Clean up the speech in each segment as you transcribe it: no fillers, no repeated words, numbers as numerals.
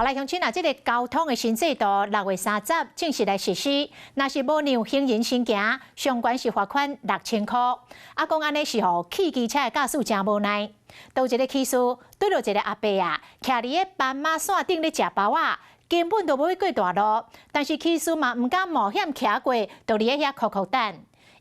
來鄉親啊，這个交通的新制度6月30正式來實施，若是無讓行人先行，上懸是罰款6000箍。啊，講按呢是予汽機車的駕駛誠無奈。佗一个彼事，拄著一个阿伯啊，徛佇咧斑馬線頂咧食包仔，根本就無欲過大路，但是彼事嘛毋敢冒險騎過，就佇咧遐苦苦等。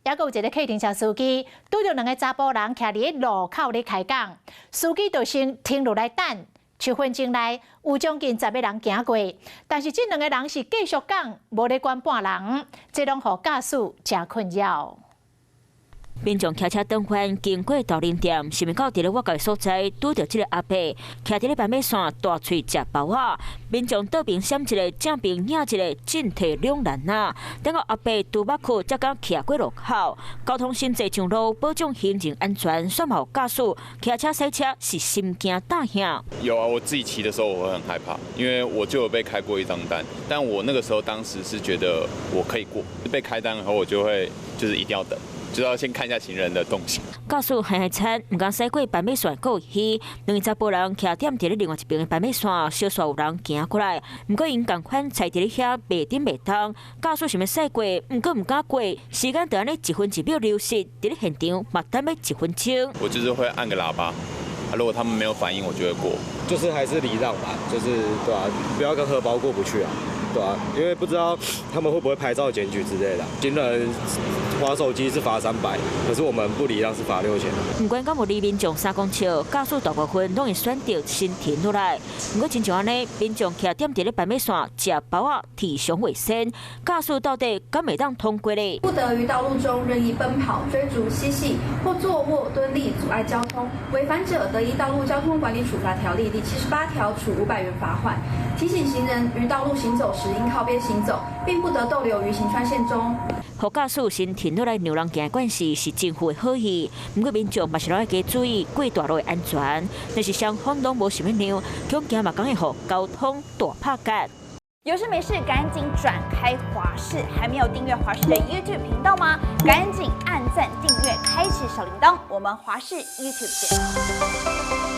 猶閣有一个客運車司機，拄著兩个查埔人徛佇咧路口咧開講，司機就先停落來等。7分鐘內有將近10個人行過，但是這兩个人是繼續講，無咧管半人，這攏予駕駛誠困擾。民眾騎車轉彎經過豆奶店，想袂到佇咧我的所在拄著這个阿伯，徛佇咧斑馬線大喙食包仔。民眾倒邊閃一个，正邊影一个，進退兩難啊！等到阿伯拄捌去，才敢騎過路口。交通新制上路，保障行人安全，煞嘛予駕駛騎車賽車是心驚膽嚇。有啊，我自己騎的時候我會很害怕，因為我就有被開過一張單，但我那個時候當時是覺得我可以過，被開單後我就會就是一定要等。就要先看一下行人的動向。駕駛害害慘，毋敢駛過斑馬線過去，兩个查埔人徛踮佇咧另外一邊的斑馬線，小煞有人行過來，毋過𪜶仝款踩佇咧遐袂振袂動。駕駛想欲駛過，毋過毋敢過，時間就按呢一分一秒流失，佇咧現場嘛等欲一分鐘。我就是會按個喇叭，如果他們沒有反應，我就會過。就是還是禮讓吧，就是對啊，不要跟荷包過不去啊，對啊，因為不知道他們會不會拍照檢舉之類的。行人滑手機是罰300，可是我們不禮讓是罰6000。毋管敢有離民眾3公尺，駕駛大部分攏會選擇先停落來。毋過親像按呢，民眾徛踮佇咧斑馬線食包仔，鐵上危險，駕駛到底敢會當通過咧？不得於道路中任意奔跑、追逐、嬉戲或坐臥蹲立阻礙交通，違反者得依《道路交通管理處罰條例》第78條處500元罰款。提醒行人於道路行走時應靠邊行走，並不得逗留於行穿線中。予駕駛先停落來讓人行的慣勢是政府的好意，毋過民眾嘛是攏愛加注意過大路的安全。若是雙方攏無想欲讓，恐驚嘛閣會予交通大拍結。有事沒事趕緊轉開華視，還沒有訂閱華視的 YouTube 頻道嗎？趕緊按讚訂閱，開啟小鈴鐺。我們華視 YouTube 見。